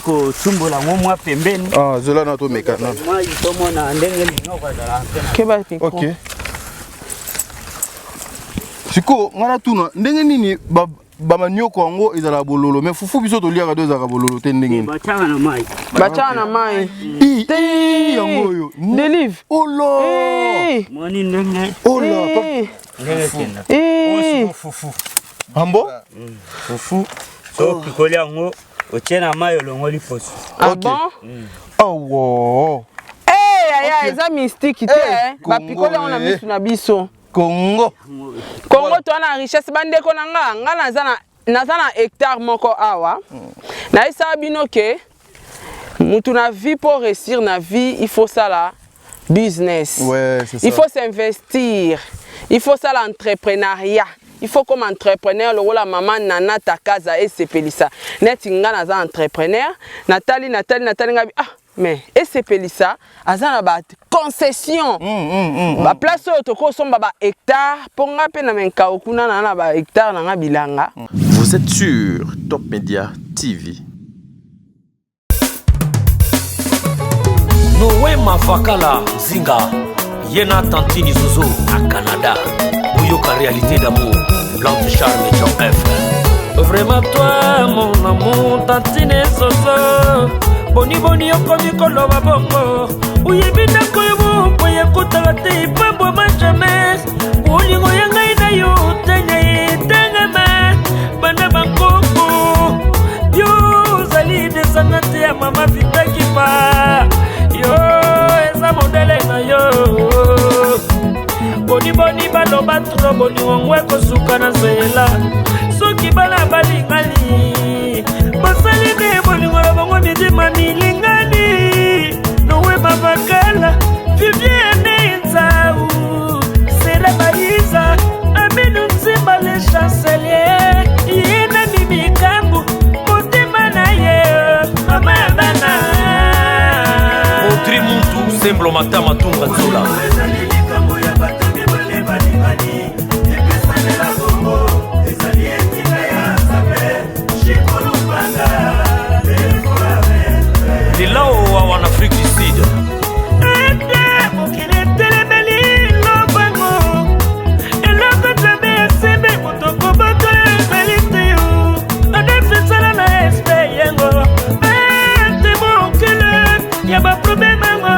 Kotumbola yango mwa pembeni. Ah, zela na tomeka na. Mai tomona ndenge minoko ezala mpe na. Keba micro. Ok. Sikoyo ngai natuna ndenge nini ba bamanioko yango ezalaka bololo mais fufu biso toliaka to ezalaka bololo te ndenge nini? Batiaka na mai. Batiaka na mai. Ii, ii, yango oyo. Delive. Ola! Eh. Moni ndenge Ola! papa. Eh. ndenge ekenda. Eh. Oyo fufu. Ambo? Fufu. So pikoli yango otie na mai olongoli poso. Ah Ok. bon? Awo! Eh, yaya, eza mystique te. Eh, eh. Bapikoli yango na Congo, eh. misu na biso. Congo. Congo toa na richesse bandeko na nga, nga naza na naza na hectare moko awa. Nayesaka bino ke mutu na vie pour réussir na vie, il faut sala business. Ouais, c'est ça. Il faut s'investir. Il faut sala entrepreneuriat. Il faut comme entrepreneur lokola mama Nana Takaza esepelisa. Neti nga naza entrepreneur, natali natali natali nga bi- ah mais esepelisa aza na ba concession. Ba place oyo tokosomba ba hectare mpo nga mpe na menkao kuna na na ba hectare na nga bilanga. Vous êtes sur Top Media TV. Noé Mavakala Nzinga ye na tantine Zozo na Canada boyoka réalité d'amour Blanche Charme Jean F Vraiment toi mon amour tantine Zozo boni boni okomi koloba bongo oyebi ndako yo boye ekotaka te epambwama jamais bolingo ya ngai na yo tanya etangama bana bankoko yo ozali descendante ya mama vitakipa yo eza modele na yo boniboni baloba tro bolingo ngo ekosuka na nzela soki bana balingani basali nde bolingo na bango mitima milingani nowe mavakala viviane nzau sera bayiza aminu nzimba le chancelier ye na mimikambu motema na ye mama ya bana Audrey Muntu Semblo Matama Tunga Nzola Lelao awa en Afrique du Sud ete mokili etelemeli lobango eloko nzambe asembe moto kobotola ezali te yo adefesala na espe yango ete mokili ya baprobleme yango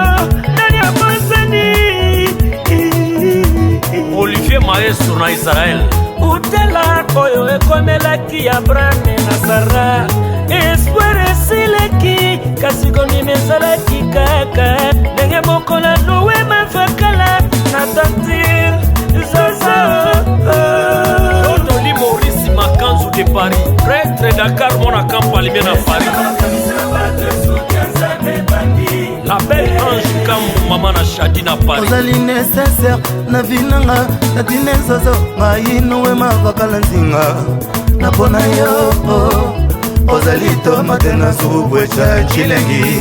nani abosani Olivier Maestro na Israël utela oyo ekomelaki abrahame na sara espoir esilaki kasi kondima ezalaki kaka ndenge moko na noe mavakala na tantire zozo Otoli Maurice Makanzu de Paris Prêtre Dakar mona camp alimé na Paris La belle Ange Kambu mama na Shadi na Paris ozali nécessaire na vi nanga natine nzozo ngai nowe mavakala nzinga na mpona yo ozali tomate na zubweca cilengi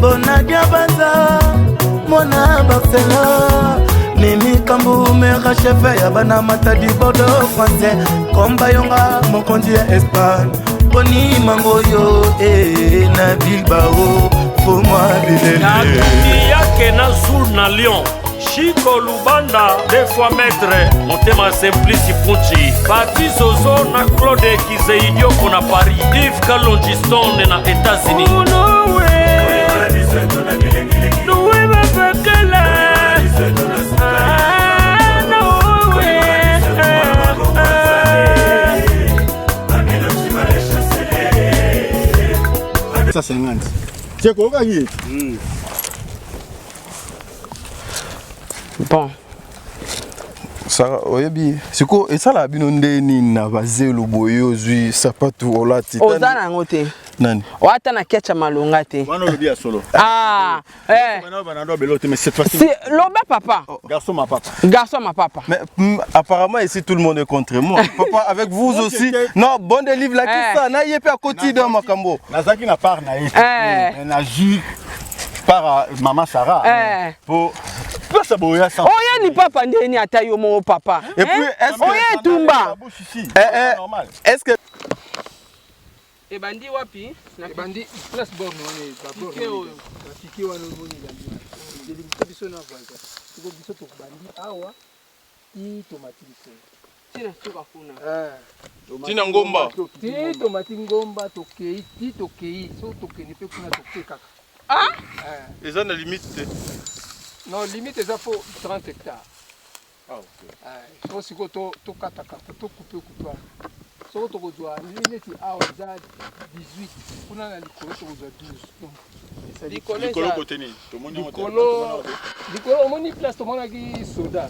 bonadia banza mwana barcelone mimi kambu mera chefe ya bana matadi bordo français komba yonga mokonzi ya espagne boni mango yo eh, na bilbao fomwa bilele Natuni yake na Zul na Lyon Chico Lubanda deux fois maître motema Simplice Pucci Pati Zozo na Claude Kizeidioko na Paris Yves Kalonji Stone na États-Unis noe noe mavakala Ah, Noe. Ah, ah. 150 tieko okaki ye Bon. Sara oyebi sikoyo esalaka bino nde nini na bazelo boye ozwi sapatu olati Oza na yango te. nani Oata na ketcha malonga te. wana olobi ya solo Ah, eh. Bana bana ndo belo te mais cette fois-ci Si loba papa, garçon ma papa garçon ma papa. Mais apparemment ici tout le monde est contre moi. Papa avec vous Ok, aussi. ok. Non, bon de livre là qui Eh. ça na yepe à côté dans makambo. nazalaki na part na ye te. Eh. Mais nazwi part ya mama sara Eh. po place boya sa Oye ni papa ndeni ata yo moko papa. Et puis, Hein? est-ce que- Oye etumba. bouche ici Eh, eh, normal est-ce que Ebandi wapi? Na Ebandi place borne wana, ba borne Piquet oyo. Ba piquet wana omoni ebandi wana. Elimite biso na voisin. Siko biso tobandi awa ti tomati likolo. Tina suka kuna. Eh. Tina ngomba. Ti tomati ngomba tokei ti tokei so tokende mpe kuna toke kaka. Ah? Eh. Eza na limite te. Non, limite eza fo 30 hectares. Ah, ok. Eh, so sikoyo to tokatakata to coupe coupe wana. Soko tokozwa neti awa eza 18 kuna na likolo tokozwa 12. Donc esali Likolo Likolo eza. kote nini? Tomoni yango te. likolo likolo omoni place tomonaki soda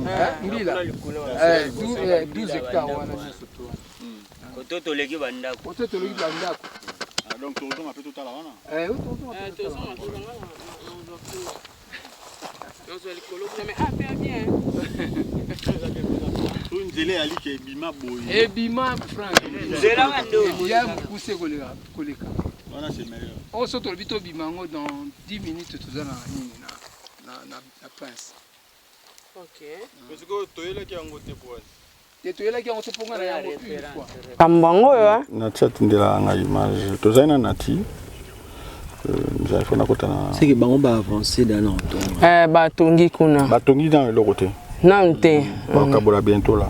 Eh, mbila. Eh, 12 hectares wana nyonso to wana. Koto toleki bandako. Kote toloki bandako. Ah, donc tozonga mpe totala wana. Eh, tozonga Eh, mpe totala. tozonga tozonga na kuna. Nazwa likolo kuna mais ah pe bien. Oyo nzela eyali ke ebima boye. Ebima frank. Nzela wana Ya mokuse koleka koleka. Wana c'est meilleur. Oyo so tolobi tobima yango dans 10 minutes toza na nini na prince. OK. Sikoyo toyelaki yango te po wani. Te toyelaki yango toponga na yango une fois. Kambo yango oyo hein. Na ti atindela nga image. Tozali na nati. Nzali fo nakota na C'est que bango ba avancer dans l'entonga. Eh batongi kuna. Batongi na eloko te. Nanu te. Bakabola bientôt là.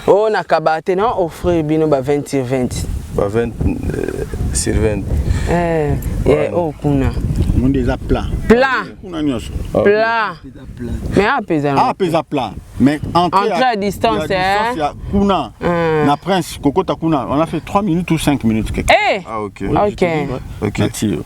Oh na kaba te na offrir bino ba 20 sur 20. Ba 20 sur 20. Eh, yeah, oh kuna. Monde eza plat. Plat. Kuna nyonso. Plat. Mais apeza. Ah, pesa plat. Mais entrée, Entrée à distance, hein. ya kuna. Na prince kokota kuna, on a fait 3 minutes ou 5 minutes quelque. Eh. Ah, ok. Ok. Ok. Nati.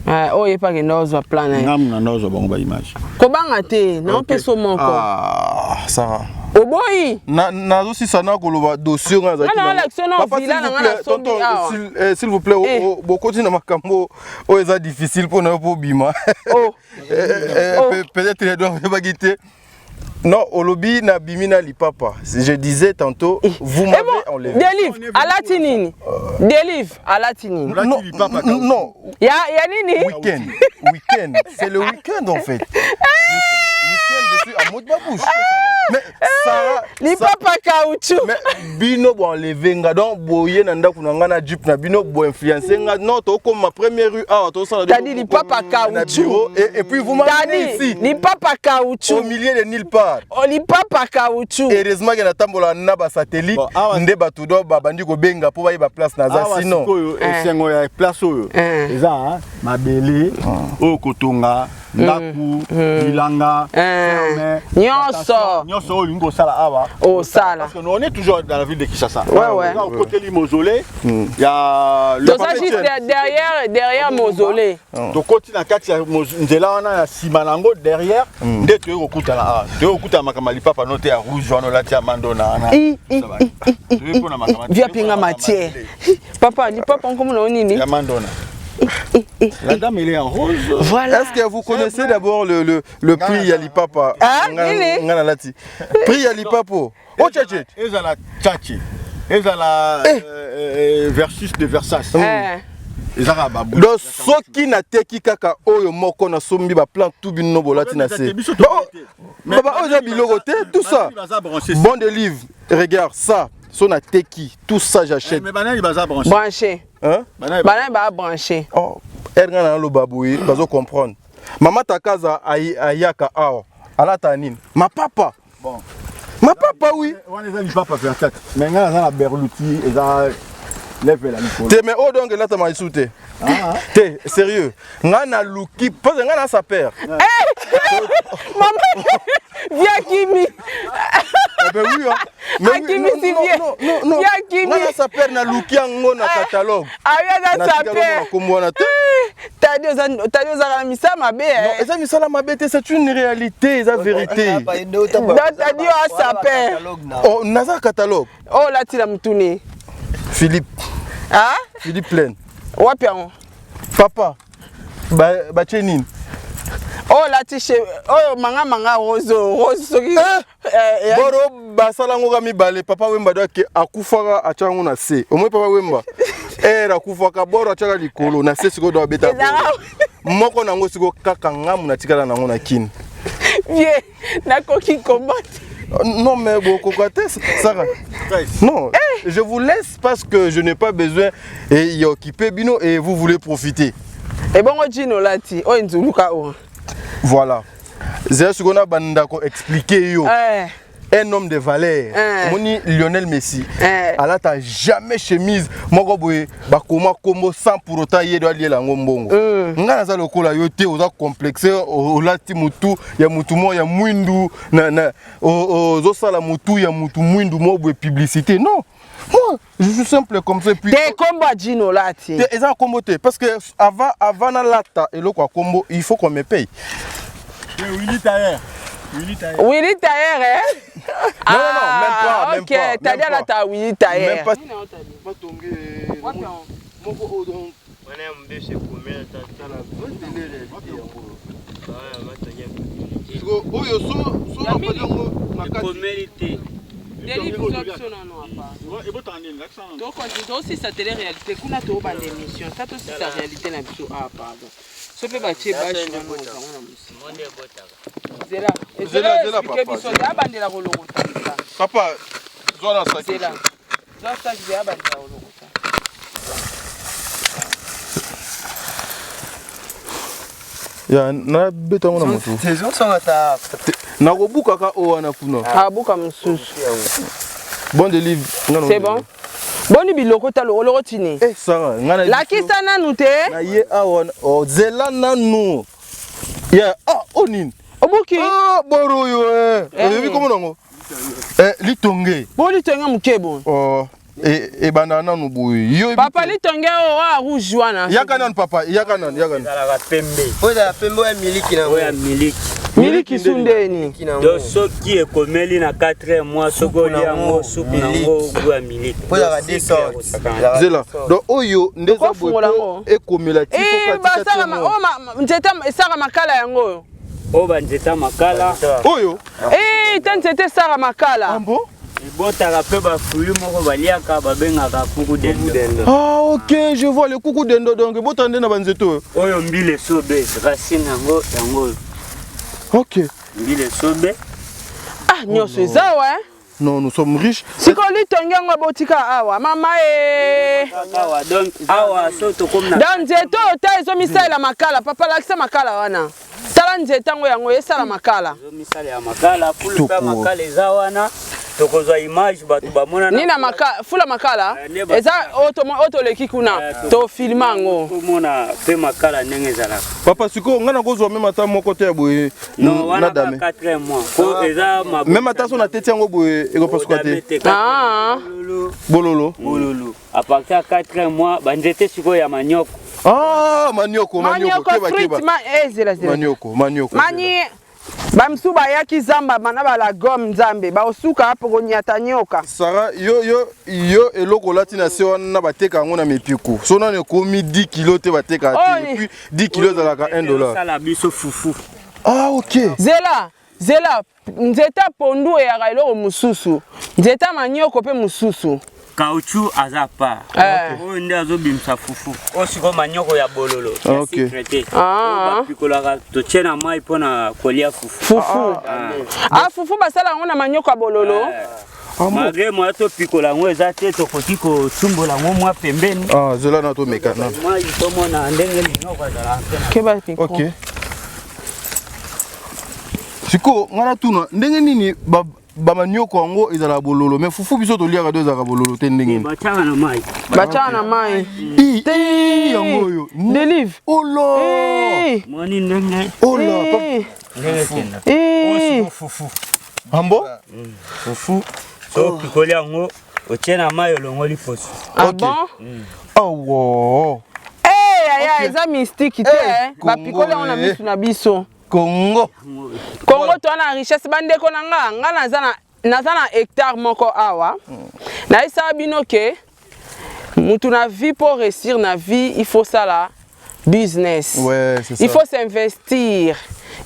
Eh, oyo epake ndozwa plan na ye. Ngamu na ndozwa bango ba image. Kobanga te, na opesa moko. Ah, Sarah. Oboyi. Na nazosisa na koloba dossier nga nazalaki Nga na nango. alakisa na Papa, villa s'il na vous nga plaît, na sombi tonton, awa. s'il vous plaît, Eh. bokoti na makambo oyo eza difficile mpona yo mpo obima. Oh. Oh. Peut-être Edouard oyebaki te. Non, olobi na bimi na lipapa. Je disais tantôt, vous Eh m'avez bon, enlevé. Delive, alati nini? Delive, alati nini? Non, non, Ya ya nini? week-end. Week-end, c'est le week-end en fait. Week-end, je suis à mode ma bouche. Mais Sarah, Lipapa caoutchouc. Mais bino bo enlever nga donc boye na ndako na nga na jeep na bino bo influencer nga non to comme ma première rue awa to sala Tadi lipapa na caoutchouc. bureau et puis vous m'amenez Tadi ici lipapa au caoutchouc. milieu de nulle part. Oh lipapa caoutchouc. Heureusement que natambola na ba satellite Bon, awa- nde bato do babandi kobenga po bayeba place naza Awa sinon sikoyo Eh. esengo ya place oyo Eh. eza hein, mabele oyo kotonga ndaku bilanga Eh. ferme, Nyonso. plantation, nyonso oyo olingi kosala awa Osala. parce que nous on est toujours dans la ville de Kinshasa. Ouais, ouais. Oza okoteli mausolée ya le Toza juste derrière derrière mausolée. Tokoti na kati ya nzela wana ya nsima na yango derrière nde toyei kokutana awa, toyei kokutana makambo ya lipapa no te ya rouge wana olati ya mandona wana. I i i i Toyei mpona makambo- i. Via pinga matière. Papa, lipapa nkomo na nini? Ya mandona. La dame elle est en rose. Voilà. Est-ce que vous connaissez d'abord le prix ya lipapa? Ah, nini? Nga na lati. Prix ya lipapo. Oh tchatche. Ezala tchatche. Ezala versus de Versace. Eh. Ezaka babu. Donc soki nateki kaka oyo moko nasombi ba plan tout bino bolati na se. Biso Ba oh, ba oyo eza biloko te tout ça. Baza branché. Bon de livre, regarde ça. So nateki tout ça j'achète. Mais banani baza branché. Branché. Hein? Banani Bana ba branché. Oh, erga na loba boye bazo comprendre. Mama Takaza ayaka awa. Alata nini? Ma papa. Bon. Ma papa oui. Wana eza lipapa 27. Mais nga naza na Berluti eza level ya likolo. Te mais oyo donc elatama lisusu te. Te sérieux. Nga naluki parce que nga na sa père. Maman, viens Kimi. Eh ben oui hein. Mais oui, Akimi non, si non, viens. non, non, non. Viens Kimi. Nga na sa père naluki yango na catalogue. Ah oui, na Natika sa père. longo na kombo wana te. Tadi tadi ozala na misala mabe. Non, eh. eza misala mabe te, c'est une réalité, eza vérité. Donc tadi oyo sa père. Oh, naza catalogue. Oyo olati na mutuni. Philippe, Ah? Philippe Plein. Wapi yango? Papa. Ba batie nini? Oyo olati chez oyo manga manga rose rose soki. Eh, eh, Boro basala yango ka mibale papa Wemba do ake akufaka atya yango na se. Omoi papa Wemba. Ere akufaka boro atyaka likolo na se sikoyo do abeta. Ezalaka- boro. Moko nango sikoyo kaka ngamu natikala nango na kini. Vie, nakoki combattre. Non, mais bokoka te, Sarah. Non, je vous laisse parce que je n'ai pas besoin et il y a occupé bino et vous voulez profiter. Ebongo jean olati oyo nzuluka oyo. Voilà. Zela sikoyo na banda ko expliquer yo. Eh. Un homme de valeur. Eh. Omoni Lionel Messi. Eh. Alata jamais chemise moko boye bakoma kombo sans pour autant ye do aliela yango mbongo. Nga naza lokola yo te, oza complexe, olati mutu ya mutu moko ya mwindu na na ozosala mutu ya mutu mwindu moko boye publicité. Non. Moi, je suis simple comme ça et puis Te, kombo ya jean olati. Te, eza kombo te parce que avant nalata eloko ya kombo, il faut qu'on me paye. Willy Taher. Willy Taher. Willy Taher, eh? Non, non, non, même pas, même ok, pas, même tadi pas. alata Willy Taher. Même pas. Wana ya mbese ekomela tala. Oyo so so na yango na kati. Ekomeli te. Tosisa tele réalité kuna, toobanda émission sa, tosisa réalité na biso. Ah pardon, so mpe batie bashe wana, ozango na mosika. Zela. Zela, zela, explique papa, biso. zela. Abandela kolokota. Papa, zwa na saki. Zela, zwa saki, zela, abandela kolokota. Ya nabeta yango na motu, nakobukaka oyo wana kuna. Abuka mosusu. Bon de livre. C'est bon, boni biloko ta olokoti nini? Eh, Sara, nga na Lakisa nanu te. Na ye awa, oh, zela nanu ya ah, o nini? Obuki. Ah, boro oyo, eh. Eh. Oyebi komona yango, eh, litonge. Bo litonge moke bon. Oh, ebanda nanu boye yo. Papa, litonge oyo oyo rouge wana. Yaka nanu papa, yaka nanu, yaka nanu. Ezalaka pembe. Oyo ezala pembe, oyo ya miliki na Oyo ya miliki. Miliki su ndeni? Donc soki ekomeli na 4 mois, soki olia yango, supu nango goût ya miliki. Po ezalaka deux sortes. Zela, donc oyo nde eza boye Okofungola po yango. ekomela ti Eh, basala oyo nzete esaka makala yango oyo. Oyo banzete ya makala. Oyo. Eh, te, nzete esaka makala. Ah bon. Ebotaka mpe bafruit moko baliaka, babengaka kuku dendo. Ah ok, je vois le kuku dendo. Donc ebota nde na banzete oyo. Oyo mbila esobe, racine yango yango oyo. Ok. Mbila esobe. Ah, nyonso eza wa, eh? Non, nous sommes riches. Sikoyo litonge yango botika awa, mama e. Awa donc, awa so tokomi na Donc nzete oyo ta ezomisalela makala. Papa, lakisa makala wana. Tala nzete yango, yango esala makala. Ezomisala ya makala, fulu mpe ya makala eza wana, tokozwa image bato bamona. Nini na makala, fula makala nde eza oyo toleki kuna, tofilme yango. Tomona mpe makala ndenge ezalaka. Papa, sikoyo ngai nakozwa même ata moko te ya boye? Non, wana Na dame. kaka 4 mois po eza Même ata so nateti yango boye, ekopasuka te? Ah. Bololo. Bololo à partir ya 4 mois, banzete sikoyo ya manioko. Ah, manioko, manioko. Manioko. Keba, Fruit keba. ma eh, zela, zela. Manioko, manioko. Mani bamisusu bayaki zamba bana bala gome, nzambe baosuka apo konyata nyoka. Sara, yo yo yo, eloko olati na se wana, bateka yango na mipiku. So nano ekomi 10 kilo te, bateka te. Et puis 10 kilo ezalaka 1 dollar. Osala biso fufu. Ah ok. Zela, zela, nzete ya pondu eyaka eloko mosusu, nzete ya manioko mpe mosusu. Caoutchouc aza part. Eh. Oyo nde azobimisa fufu. Oyo sikoyo manioko ya bololo ya Ok. sucre te. Ah. Oyo bapikolaka, totie na mai mpona kolia fufu. Fufu. Ah, fufu basala yango na manioko ya bololo. Malgré moya topikola yango eza te, tokoki kosumbola yango mwa pembeni. Ah, zela na tomeka na. Mai tomona ndenge minoko azalaka mpe na Keba micro. Ok, sikoyo ngai natuna, ndenge nini bamanioko yango ezalaka bololo, mais fufu biso toliaka to ezalaka bololo te? Ndenge nini? Batiaka na mai. Batiaka na mai. I, i, yango oyo. Delive. Ola. Eh, Moni ndenge Ola. eh, ndenge ekenda. eh. Fufu. Ambo. Fufu so opikoli yango, otie na mai, olongoli poso. Ah Ok. bon. Awo. Eh, yaya, eza mystique te. Eh, Eh, bapikoli yango na Congo, eh. misu na biso. Congo. Kongo toa na richesse. Bandeko na nga, nga naza na hectare moko awa. Nayesaka bino ke mutu na vie, mpo réussir na vie, il faut sala business. Ouais, c'est ça. Il faut s'investir,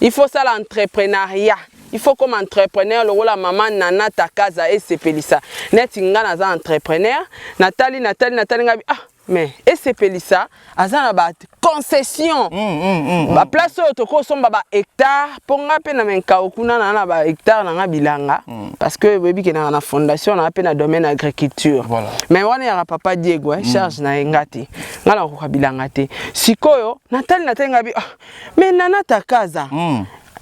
il faut sala entrepreneuriat, il faut comme entrepreneur lokola mama Nana Takaza esepelisa. Neti nga naza entrepreneur, natali, natali, natali, nga ah. Mais esepelisa aza na ba concession ba place oyo tokosomba ba hectare mpo nga mpe na menkao kuna na na ba hectare na nga bilanga parce que boyebi ke nanga na fondation na nga mpe na domaine agriculture. Voilà. Mais wana yaka papa Diego eh, charge na ye, nga te, nga nakoka bilanga te. Sikoyo natali natali nga bi ah, mais Nana Takaza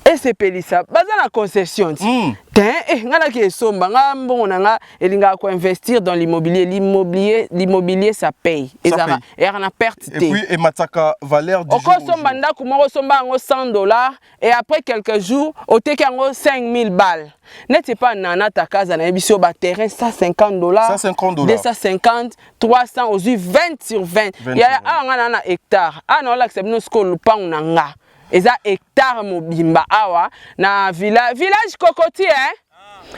esepelisa baza na concession ti te eh, nga naki esomba nga mbongo na nga elingaka koinvestir dans l'immobilier. L'immobilier, l'immobilier, ça paye. Ça Ezalaka paye. eyaka na perte Et te. puis ematisaka valeur du jour au Okosomba jour. ndako moko, osomba yango 100 dollars et après quelques jours oteki yango 5000 balles. Neti epa Nana Takaza, nayebi so baterrain 150 dollars, 150 dollars. 250, 300, ozwi 20 sur 20. 20 Yaya, sur 20. awa nga na na hectare awa, naolakisa bino sikoyo lupangu na nga, eza hectare mobimba awa na village Kokoti, eh?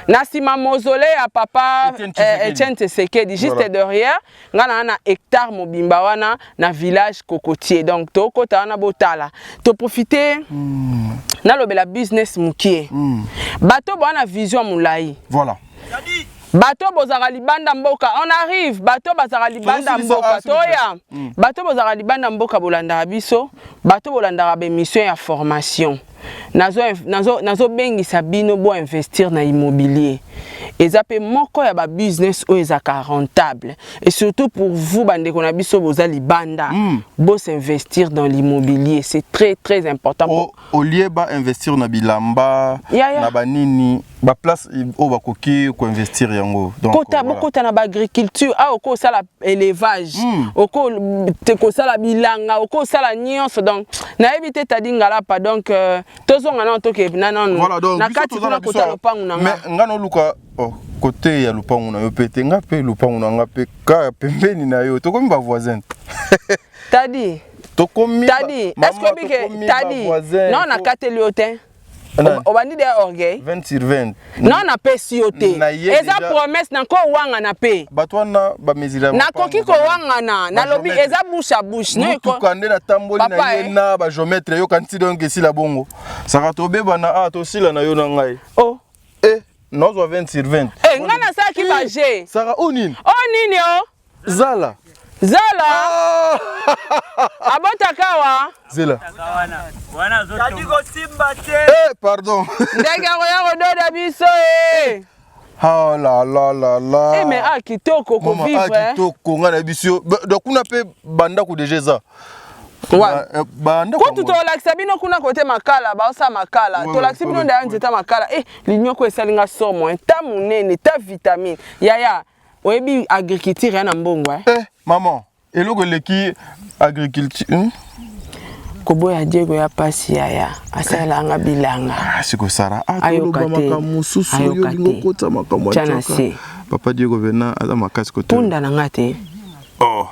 Na nsima mausolée ya papa Etienne Tshisekedi. Etienne Tshisekedi, juste Voilà. derrière nga na na hectare mobimba wana na village Cocotier. Donc tokota wana, botala, toprofite nalobela business mokie. Bato boa na vision ya molai. Voilà. Bato bozalaka libanda mboka, on arrive. Bato bazalaka libanda Tozosilisa, mboka, ah, s'il vous plaît. toya. Bato bozalaka libanda mboka, bolandaka biso. Bato bolandaka baémission ya formation, nazobengisa bino boinvestir na immobilier. Eza mpe moko ya babusiness oyo ezalaka rentable, et surtout pour vous, bandeko na biso boza libanda, bosinvestir dans l'immobilier, c'est très très important. Au lieu bainvestir na bilamba Ya, ya. na banini, baplace oyo bakoki koinvestir yango. Donc, Kota, voilà. bokota na baagriculture awa, okosala élevage, oko te kosala bilanga, okosala nyonso. Donc nayebi te, Tadi Ngalapa. Donc tozonga nano, tokende nanu Voilà, donc na biso kati toza kuna na biso kota awa. lopangu na nga. Mais nga naoluka, oh, kote ya lupangu na yo mpe te, nga mpe lupangu na nga mpe kaka pembeni na yo, tokomi bavoisin. Tadi. Tokomi Tadi, est ce que oyebi ke Tadi, non, nakateli yo te? Nani? Obandi de orgueil. 20 sur 20. Non, napesi yo te. Na ye Eza déjà- promesse, nakowangana mpe. Bato wana bamesure. Nakoki kowangana, nalobi eza bouche à bouche. No, Motuka nde natamboli Papa, na ye eh. na bagéomètre yoka nti. Donc esila bongo, saka tobebana a tosila na yo na ngai. Oh. E nazwa 20 sur 20. Eh, nga nasalaki baje. Saka o nini? O nini o? Zala. Zala abotaka awa. Zela. Tadi kosimba te. Eh, pardon. Ndenge akoya kododa biso e. Oh la la la la. Eh, mais ah, kitoko. Mama, ah, Kovivre, eh. kitoko, nga nayebi yo. Donc kuna mpe bandako déjà eza. Wa- Bandako Kutu tolakisa bino kuna kote makala, baosala makala. Tolakisi bino ndaya nzeta makala. E linyoko esalinga somo, eh. Ta monene, ta vitamine. Yaya, oyebi agriculture ya na mbongo, eh? Eh, maman, eloko eleki agriculture, Koboya Diego ya pasi, yaya asalelanga bilanga. Ah, siko Sara, ah, Ayoka toloba te. makambo mosusu oyo Ayoka olingi te. okota makambo ya Tya na tioka. se. Papa Diego vena aza makasi kote. Punda na nga te. Oh.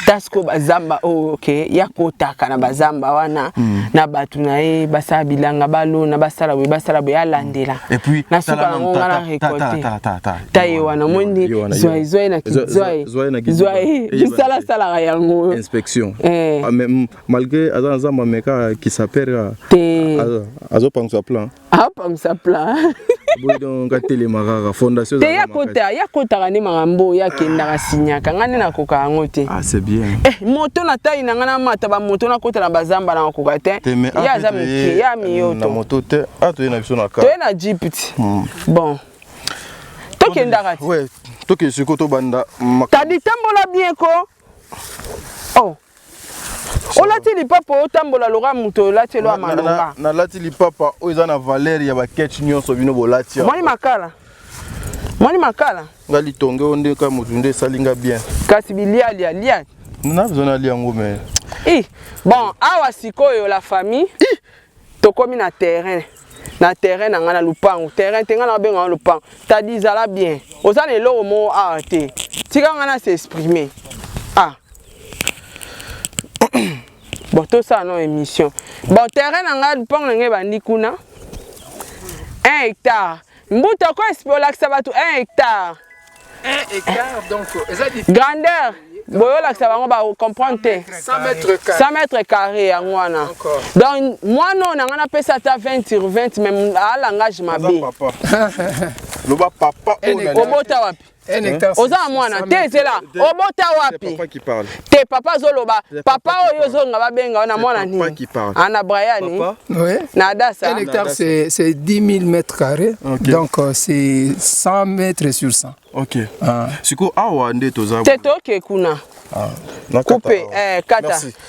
Ta sikoyo bazamba oyo, oke ya kotaka na bazamba wana na bato na ye, basala bilanga, balona, basala boye, basala boye, alandela. Et puis Na suka yango nga na récolte. Ta ye wana, omoni zwai zwai na kizwai zwai, bisalasalaka yango. Inspection. Eh. Ah, mais malgré aza na zamba, mais kaka kisapere. Te. Azopangisa plan. Apangisa plan. Boye donc atelema kaka fondation. Te, ya kota, ya kotaka nde makambo oyo akendaka sinyaka, nga nde nakoka yango te. Ah, c'est bien. Eh, moto na tai na nga, namata bamoto, nakota na bazamba, na nakoka te. Te, mais Ye aza moke, ya na miyoto. Moto te, a toye na biso na ka. Toye na jeep ti. Bon, tokendaka ti. Ouais, tokende sikoyo, tobanda Tadi, tambola bien ko. Oh, olati lipapa, otambola loka moto olati elo ya malonga. Nalati lipapa oyo eza na valeur ya baketch nyonso bino bolati awa. Moni makala, moni makala. Nga litonge oyo nde ka motu nde esali nga bien. Kasi bilialia lia. Na besoin nalia yango, mais I bon, awa sikoyo la famille, tokomi na terrain, na terrain na ngai, na lupangu. Terrain te, ngai na babenga ngo lupangu. Tadi, ezala bien, oza na eloko moko awa te. Tika ngai na s'exprimer. Ah bon, tosala no émission. Bon, terrain na ngai, lupangu na ngai ebandi kuna, 1 hectare. Mbuta, ko olakisa bato 1 hectare. 1 hectare, donc eza Grandeur boye, olakisa bango, bacomprendre te. 100 mètres carrés. 100 mètres carré yango wana. Encore. Donc mwana oyo na ngai napesa ata 20 sur 20, mais alangage mabe. Papa. Loba papa oyo. Obota wapi? Oza na mwana te, ezela obota wapi te? Papa azoloba, papa oyo ozonga babenga yo na mwana nini? Ana Brian na Adasa. Un hectare, c'est 10 000 mètres carrés. Okay. Donc, c'est 100 mètres sur 100. Ok. Ah. Sikoyo awa nde toza. Te, toke kuna. Coupe, eh, kata.